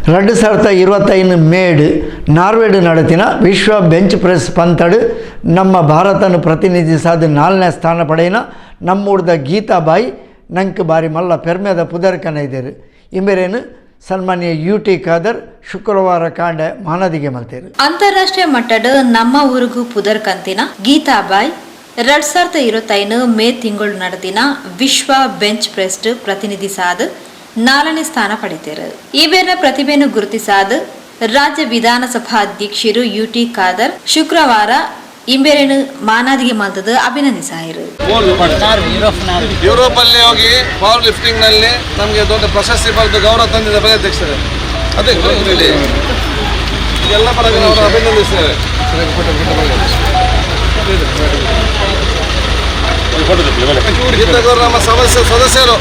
2025 ಮೇಡ್ ನಾರ್ವೆಡ್ ನಡತಿನ ವಿಶ್ವ ಬೆಂಚ್ ಪ್ರೆಸ್ ಪಂತಡು ನಮ್ಮ ಭಾರತನ ಪ್ರತಿನಿಧಿಸಾದ ನಾಲ್ನೇ ಸ್ಥಾನ ಪಡೆಯಿನ ನಮ್ಮೂರ್ದ ಗೀತಾಬಾಯಿ ನಂಕ್ ಬಾರಿ ಮಲ್ಲ ಪೆರ್ಮೆದ ಪುದರ್ಕನ ಇದ್ದೇರು. ಇಂಬೆರೇನು ಸನ್ಮಾನ್ಯ ಯು ಟಿ ಖಾದರ್ ಶುಕ್ರವಾರ ಕಾಂಡೆ ಮಾನದಿಗೆ ಮಲ್ತೇರು. ಅಂತಾರಾಷ್ಟ್ರೀಯ ಮಟ್ಟಡ್ ನಮ್ಮ ಊರುಗು ಪುದರ್ ಕಂತಿನ ಗೀತಾಬಾಯ್ 2025 ಮೇ ತಿಂಗಳು ನಡೆದಿನ ವಿಶ್ವ ಬೆಂಚ್ ಪ್ರೆಸ್ಟ್ ಪ್ರತಿನಿಧಿಸಾದ ನಾಲ್ಕನೇ ಸ್ಥಾನ ಪಡೆದರು. ಈ ಬೇರ್ನ ಪ್ರತಿಭೆಯನ್ನು ಗುರುತಿಸಾದ ರಾಜ್ಯ ವಿಧಾನಸಭಾ ಅಧ್ಯಕ್ಷರು ಯು ಟಿ ಖಾದರ್ ಶುಕ್ರವಾರ ಇಂಬೇರೇನು ಮಾನಾದಿಗೆ ಮಲ್ತದ ಅಭಿನಂದಿಸಾಯಿರು. ಯುರೋಪಲ್ಲಿ ಹೋಗಿ ಪವರ್ ಲಿಫ್ಟಿಂಗ್ನಲ್ಲಿ ನಮಗೆ ದೊಡ್ಡ ಪ್ರಶಸ್ತಿ ಪಡೆದು ಗೌರವ ತಂದಿದ್ದ ಅಧ್ಯಕ್ಷರೇ. ಅದೇ ಹೇಳಿ, ಎಲ್ಲ ಪರವಾಗಿ ನಾವು ಅಭಿನಂದಿಸ್ತೇವೆ. ಗೀತಗೌಡರು ನಮ್ಮ ಸದಸ್ಯರು.